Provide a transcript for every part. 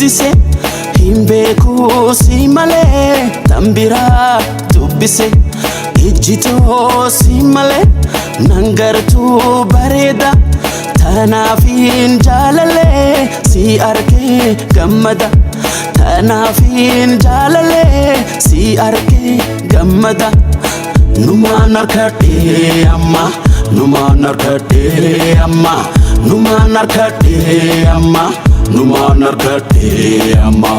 guddise hin beeku si malee tan biraa dubbise ijjitoo si malee nan gartuu bareeda tanaafin jaalalee si arkee gammada tanaafin jaalalee si arkee gammada numaan harkadhee amma numaan harkadhee amma numaan harkadhee amma numaan harkadhee amma.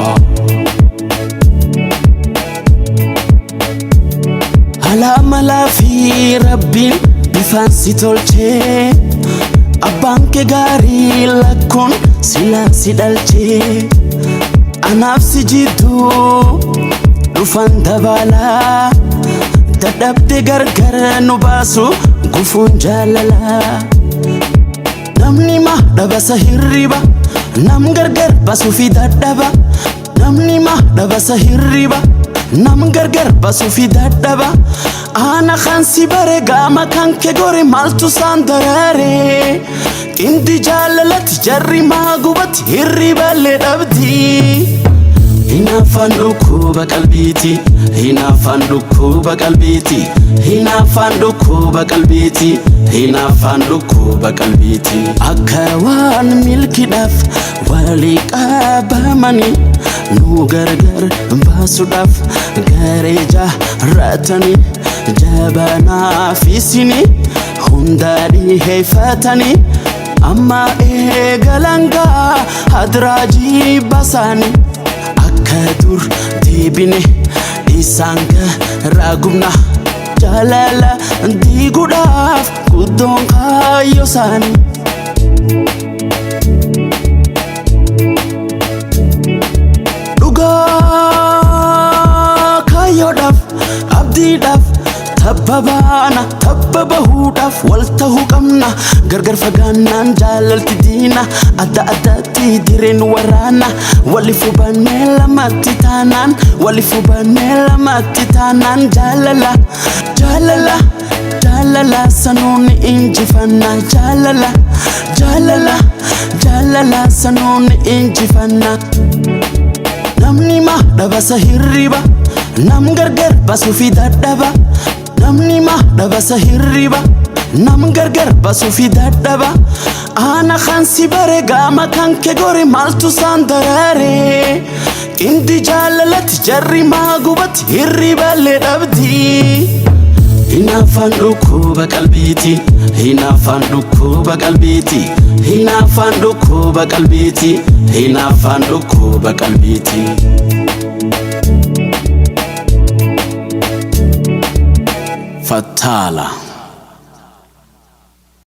Alaa malaa fi rabbiin bifaan si tolchee abbaan kee gaarii lakkoon silaa si dhalchee anaaf si jidduu dhufan dabalaa dadhabde gargar nu baasu gufuun jaalalaa. Namni ma dhabasa hirriba nam gargar basuu fi dadhaba namni ma dhabasa hirriba nam gargar basuu fi dadhaba ana kan si bare gaama kan kee gore maaltu saan daraare qindi jaalalatti jarri maa gubatti hirriballee dhabdi. Hinaaffaan dhukkuba qalbiiti. Hinaaffaan dhukkuba qalbiiti. Hinaaffaan dhukkuba qalbiiti. Hinaaffaan dhukkuba qalbiiti. Akka waan milkiidhaaf walii qabamanii nu gargar baasuudhaaf garee jaarratanii jabanaa fi isinii hunda dhiheeffatanii amma eegalangaa hadraajii basaanii. Akka dur deebine isaan garaa gubna jaalala diiguudhaaf guddoon kaayyoo isaanii. Dhugaa kaayyoodhaaf abdiidhaaf tabba baana tabba bahuudhaaf wal tahuu qabna gargar fagaannaan jaalalti diina adda addatti direen waraana waliif hubannee lamatti taanaan waliif hubannee lamatti taanaan jaalala jaalala jaalala sanuun injifanna jaalala jaalala jaalala sanuun injifanna. Namni ma dhabasa hirriba nam gargar basuu fi dadhaba namni ma dhabasa hirriba nam gargar basuu fi dadhaba ana kan si bare gaama kan kee gore maaltu saan daraare qindi jaalalatti jarri maa gubatti hirriballee dhabdi. Hinaaffaan dhukkuba qalbiiti. Hinaaffaan dhukkuba qalbiiti. Hinaaffaan dhukkuba qalbiiti. Hinaaffaan dhukkuba qalbiiti. Fattaala.